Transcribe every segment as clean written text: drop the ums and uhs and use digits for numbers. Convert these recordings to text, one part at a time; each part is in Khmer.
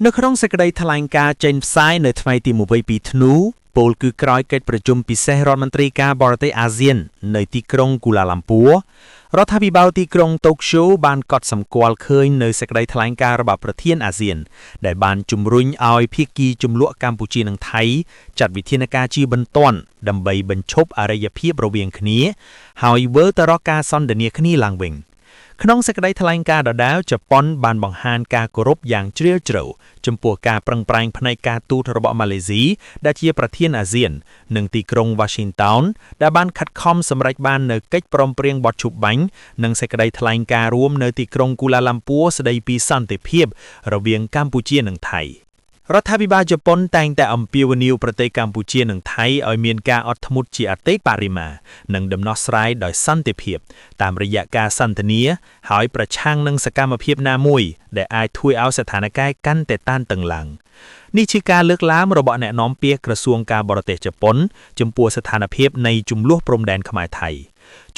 នៅក្នុងសេចក្តីថ្លែងការណ៍ចេញផ្សាយនៅថ្ងៃទី22ធ្នូពោលគឺក្រោយកិច្ចប្រជុំពិសេសរដ្ឋមន្ត្រីការបរទេសអាស៊ាន នៅទីក្រុងគូឡាឡាំពួររដ្ឋាភិបាលទីក្រុងតូក្យូបានកត់សម្គាល់ឃើញនៅសេចក្តីថ្លែងការណ៍របស់ប្រធានអាស៊ាន ដែលបានជំរុញឲ្យភាគីជម្លោះកម្ពុជានិងថៃចាត់វិធានការជាបន្ទាន់ដើម្បីបញ្ឈប់អរិយភាពរវាងគ្នា ហើយវិលទៅរកការសន្ទនាគ្នាឡើងវិញ។ ក្នុងសេចក្តីថ្លែងការណ៍ដដែលជប៉ុនបានបង្ហាញការគោរពយ៉ាងជ្រាលជ្រៅចំពោះការប្រឹងប្រែងផ្នែកការទូតរបស់ម៉ាឡេស៊ីដែលជាប្រធានអាស៊ាន និងទីក្រុងវ៉ាស៊ីនតោនដែលបានខិតខំសម្រេចបាននូវកិច្ចព្រមព្រៀងបទឈប់បាញ់និងសេចក្តីថ្លែងការណ៍រួមនៅទីក្រុងគូឡាឡាំពួរស្តីពីសន្តិភាពរវាងកម្ពុជានិងថៃ។ រដ្ឋាភិបាលជប៉ុនតែងតែអំពាវនាវប្រទេសកម្ពុជានិងថៃឲ្យមានការអត់ធ្មត់ជាអតិបរមានិងដំណោះស្រាយដោយសន្តិភាព តាមរយៈការសន្ទនាហើយប្រឆាំងនឹងសកម្មភាពណាមួយដែលអាចធ្វើឲ្យស្ថានភាពកាន់តែតានតឹងឡើងនេះជាការលើកឡើងរបស់អ្នកនាំពាក្យក្រសួងការបរទេសជប៉ុនចំពោះស្ថានភាពនៃជម្លោះព្រំដែនខ្មែរថៃ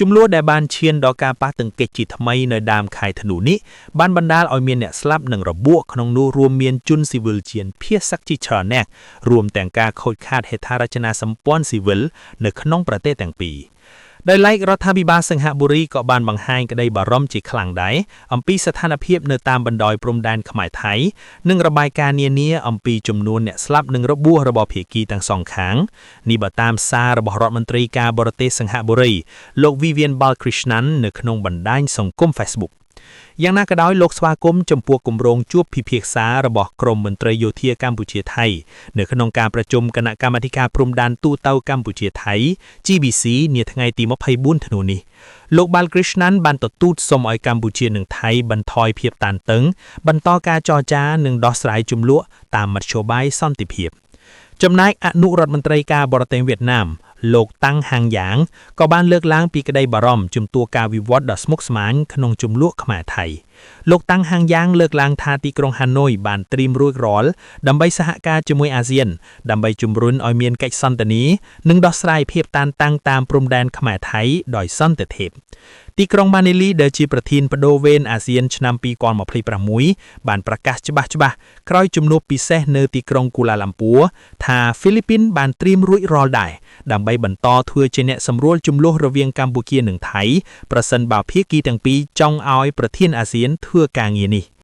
ជម្លោះដែលបានឈានដល់ការប៉ះទង្គិចជាថ្មីនៅដើមខែធ្នូនេះបានបណ្ដាលឲ្យមានអ្នកស្លាប់និងរបួសក្នុងនោះរួមមានជនស៊ីវិលជាងភាសកជាច្រើនអ្នករួមទាំងការខូចខាតហេដ្ឋារចនាសម្ព័ន្ធស៊ីវិលនៅក្នុងប្រទេសទាំងពីរដោយឡែករដ្ឋាភិបាលសិង្ហបុរីក៏បានបង្ហាញក្តីបារម្ភជាខ្លាំងដែរអំពីស្ថានភាពនៅតាមបណ្ដោយព្រំដែនខ្មែរថៃនិងរបាយការណ៍នានាអំពីចំនួនអ្នកស្លាប់និងរបួសរបស់ភាគីទាំងសងខាងនេះបើតាមសាររបស់រដ្ឋមន្ត្រីការបរទេសសិង្ហបុរីលោក Vivian Balakrishnan នៅក្នុងបណ្ដាញសង្គម Facebook យ៉ាងណាក៏ដោយលោកស្វាគមន៍ចំពោះគម្រោងជួបពិភាក្សារបស់ក្រមមន្ត្រីយោធាកម្ពុជាថៃនៅក្នុងការប្រជុំគណៈកម្មាធិការព្រំដែនទូទៅកម្ពុជាថៃ GBC នាថ្ងៃទី24ធ្នូនេះលោកបាល់គ្រីស្ណាន់បានទទូចសុំឲ្យកម្ពុជានិងថៃបន្ថយភាពតានតឹងបន្តការចរចានិងដោះស្រាយជម្លោះតាមមធ្យោបាយសន្តិភាពចំណែកអនុរដ្ឋមន្ត្រីការបរទេសវៀតណាមលោកតាំងហាងយ៉ាងក៏បានលើកឡើងពីក្តីបារម្ភចំពោះការវិវត្តដ៏ស្មុគស្មាញក្នុងជម្លោះខ្មែរថៃលោកតាំងហាងយ៉ាងលើកឡើងថាទីក្រុងហាណូយបានត្រៀមរួចរាល់ដើម្បីសហការជាមួយអាស៊ានដើម្បីជំរុញឲ្យមានកិច្ចសន្ទនានិងដោះស្រាយភាពតានតឹងតាមព្រំដែនខ្មែរថៃដោយសន្តិភាពទីក្រុងម៉ានីលីដែលជាប្រធានប្ដូរវេនអាស៊ានឆ្នាំ2026បានប្រកាសច្បាស់ច្បាស់ក្រោយជំនួបពិសេសនៅទីក្រុងគូឡាឡាំពួរថាហ្វីលីពីនបានត្រៀមរួចរាល់ដែរដើម្បីបន្តធ្វើជាអ្នកសម្រួលជម្លោះរវាងកម្ពុជានិងថៃប្រសិនបើភាគីទាំងពីរចង់ឲ្យប្រធានអាស៊ានធ្វើការងារនេះ។